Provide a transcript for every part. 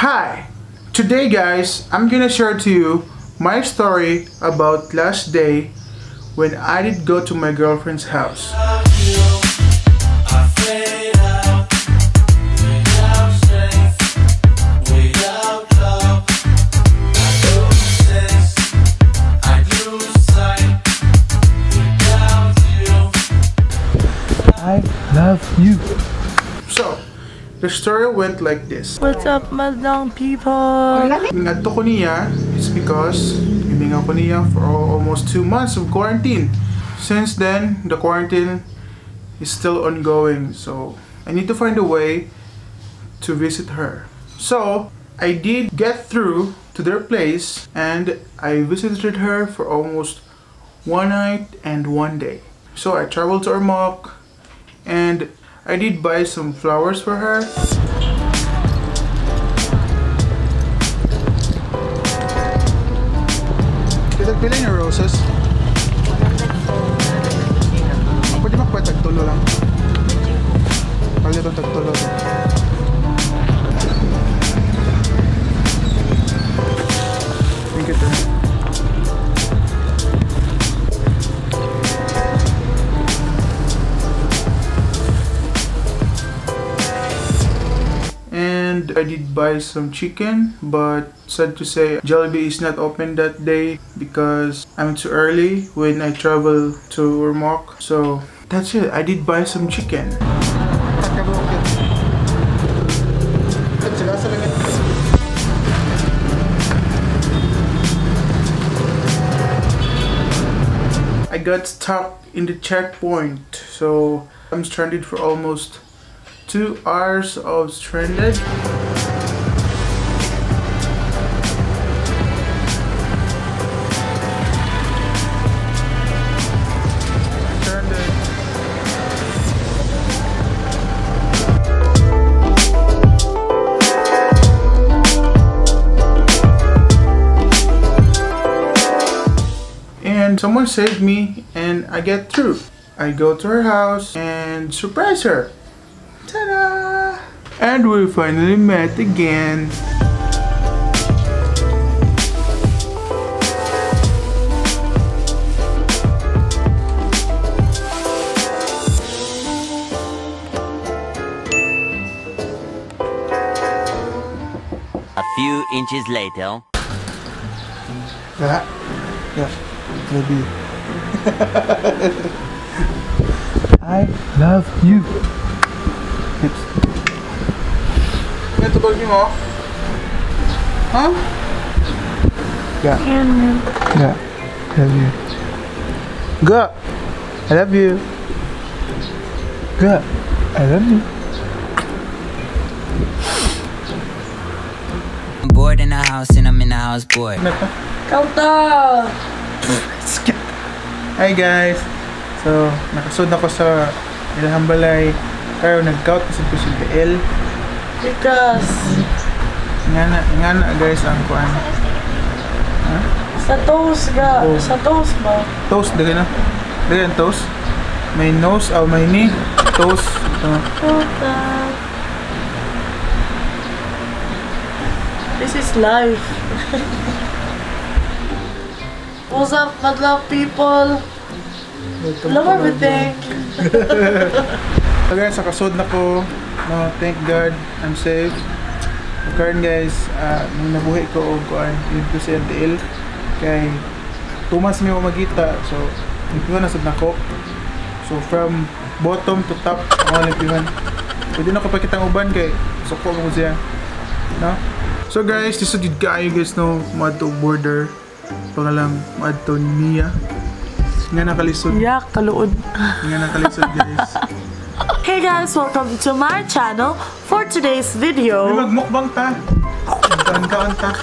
Hi! Today guys, I'm gonna share to you my story about last day when I did go to my girlfriend's house. I love you. So, the story went like this. What's up, madlang people? Ngadto ko niya, it's because gimingaw ko niya for almost 2 months of quarantine. Since then, the quarantine is still ongoing, so I need to find a way to visit her. So, I did get through to their place and I visited her for almost 1 night and 1 day. So, I traveled to Ormoc and I did buy some flowers for her. Kita pila yung roses? Pwede makuha tagtulo lang. Pwede itong tagtulo. Thank you, sir. And I did buy some chicken, but sad to say, Jollibee is not open that day because I'm too early when I travel to Ormoc. So that's it. I did buy some chicken. I got stuck in the checkpoint, so I'm stranded for almost 2 hours of stranded. Stranded. And someone saved me and I get through. I go to her house and surprise her. Ta-da! And we finally met again. A few inches later. Yeah, yeah, maybe. I love you. Hips. Ito ba mo? Huh? Yeah. Yeah. I love you. Go. I love you. Go. I love you. I'm bored in the house and I'm in the house bored. Kauta! Hi guys. So, nakasud ako sa ilahang balay. Pero nag-count kasi ko si Gael. Because nga na guys ang kuan. Ha? Sa toast ga, oh. Sa toast ba? Toast dili na. Dili ang toast. May nose aw may knee. Toast. This is life. What's up, madlang people? Love everything. So guys, nakasud na ko. No, thank God, I'm safe. Karon guys, nung nabuhi ko og kuan, dito sa NTL kay 2 months mi magita. So, limpihan na sad nako. So from bottom to top, ako limpihan. Pwede na ko pakitang uban kay suko mo siya. No? So guys, this is kaayo guys no, moadto border. Pangalang moadto niya. Nga nakalisod. Yak, kaluod. Nga nakalisod guys. Hey guys, welcome to my channel. For today's video, magmukbang ta. Magkaon ta.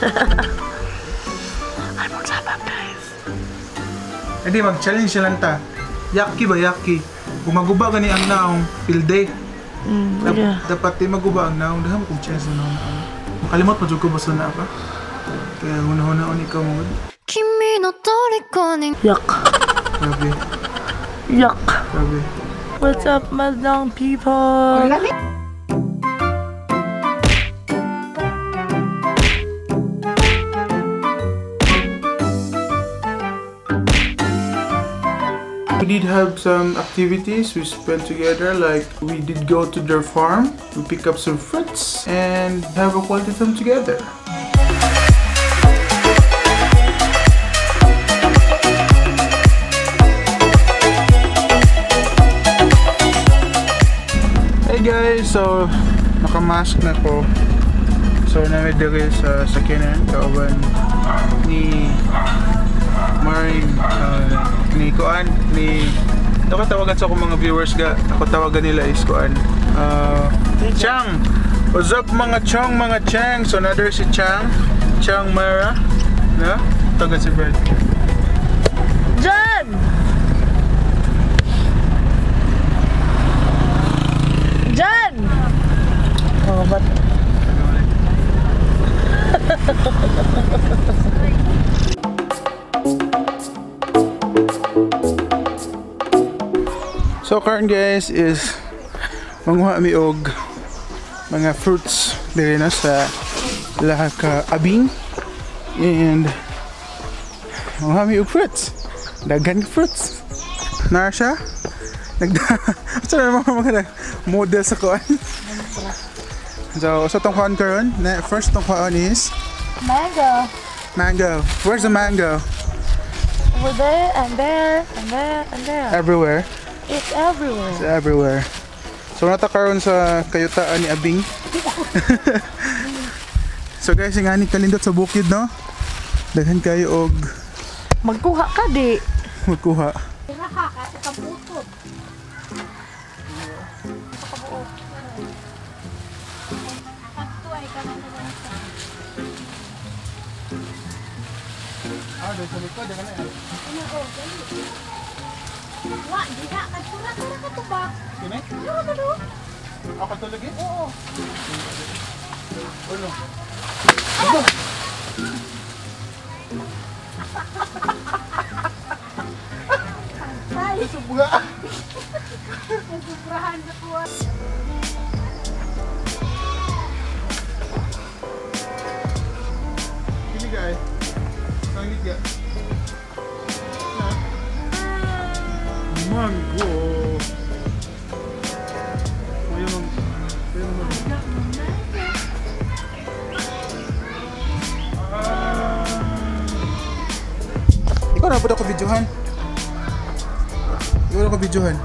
Ay, magsabab guys. Hindi, mag-challenge lang ta. Yaki ba, yaki? Kung maguba gani ang naong, pilde. Yeah. Dapat di maguba ang naong. Dahil mo kung chance na naong. Makalimot, madug ko basta na ka. Kaya huna-hunaon ikaw mo. Yak. Grabe. Yak. Grabe. What's up, madlang people? We did have some activities we spent together, like we did go to their farm, we pick up some fruits and have a quality time together. Hey guys, so nakamask na ko. So nami diri sa sakyanan kauban ni Maring, ni Kuan, ni ako tawagan sa akong mga viewers ga. Ako tawagan nila is Kuan. Chang. What's up mga Chong, mga Chang? So another si Chang, Chang Mara, no? Tawagan si Brad. Jan! Jan! Oh, but So karon guys is manguha mi og mga fruits diri na sa laha ka abing, and manguha mi og fruits. Daghan ka fruits. Na siya nagda sa mga model sa kuan. So sa tong kuan karon, first tong kuan is mango. Mango. Where's the mango? Over there and there and there and there. Everywhere. It's everywhere. It's everywhere. So nata karon sa kayutaan ni Abing. So guys, ingani kalindot sa bukid, no? Daghan kayo og magkuha ka di. Magkuha. Ah, doon sa likod, ano yan? Wa, diha, nagtura-tura ka to ba? Kini? Tura ka do? Ako tulog eh? Oo. Ulo. Ay, Sobra! nagsubrahan na ko. Kini ka eh. Sangit ka. Mango. Ayaw mag. Ikaw na po ako videohan. Ikaw na ako videohan.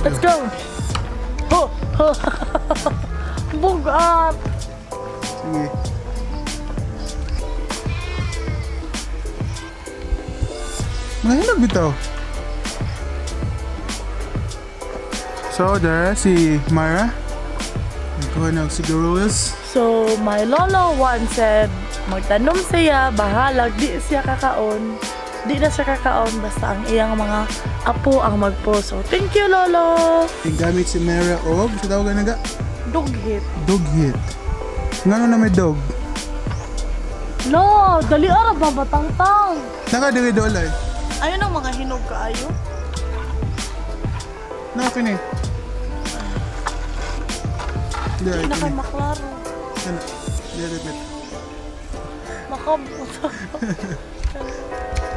Let's go. Ho, ho. Bugat. Sige. Mga hinog bitaw. So there si Mara. Nagkuha ng sigarilyas. So my lolo once said, magtanom siya, bahalag di siya kakaon. Di na siya kakaon basta ang iyang mga apo ang magpo. So thank you lolo. Gamit si Mara og sa tawag naga? Dughit. Dughit. Ngano na may dog? No, dali ara ba batangtang. Naka diri dolay. Ayon ang mga hinog kaayo. Na kini. Di Di na kay kini. maklaro. Ano? Di repeat. Makabot.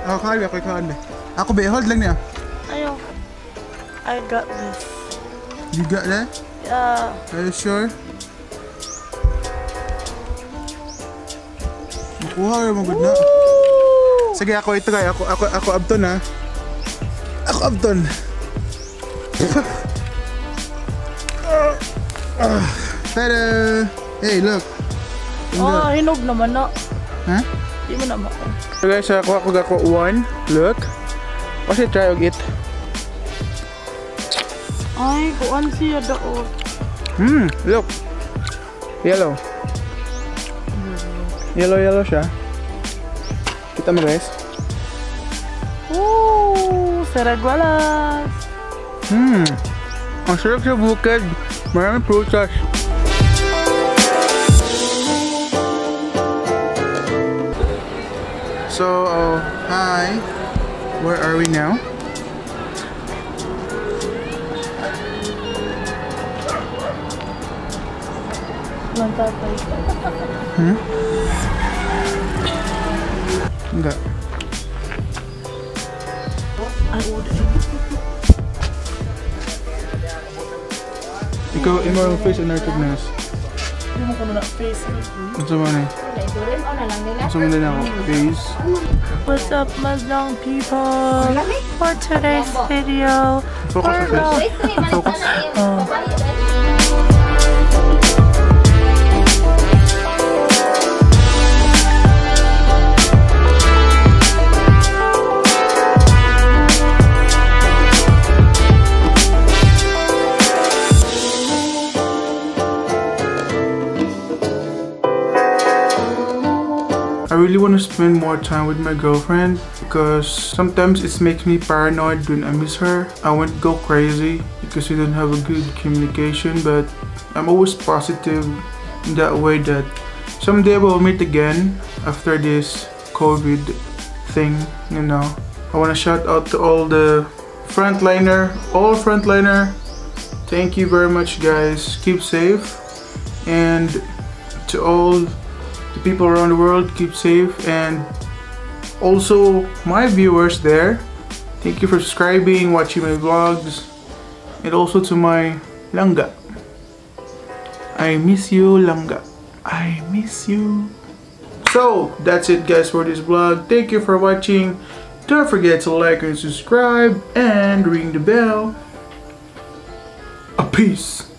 Ako kaya ako ikaw ba. Ako ba hold lang niya. Ayaw. I got this. You got that? Yeah. Are you sure? Makuha ra mo gud na. Sige ako i-try. Ako abton ha. Ako abton. Tada! Hey, look. Oh, hinog naman na. Ha? Di mo na mako. So guys, ako gako one. Look. Kasi try og it. Ay, kuan siya daot. Look. Yellow. Yellow, yellow siya. Kita mo guys? Ooh, saragwalas. Ang sarap sa bukid. Maraming prutas. So, hi. Where are we now? Enggak. Ay, oo, di. Ikaw, imo face and recognize. Di mo kuno na face. Unsa man eh? Unsa man din ako? Face. What's up, Madlang people? For today's video, Focus sa face. Focus. Oh. I really want to spend more time with my girlfriend because sometimes it makes me paranoid when I miss her. I won't go crazy because we don't have a good communication, but I'm always positive in that way that someday we'll meet again after this COVID thing. I want to shout out to all the frontliner, all frontliner. Thank you very much, guys. Keep safe, and to all the people around the world, keep safe, and also my viewers there, thank you for subscribing, watching my vlogs, and also to my langga. I miss you, langga. I miss you. So that's it, guys, for this vlog. Thank you for watching. Don't forget to like and subscribe and ring the bell. A peace.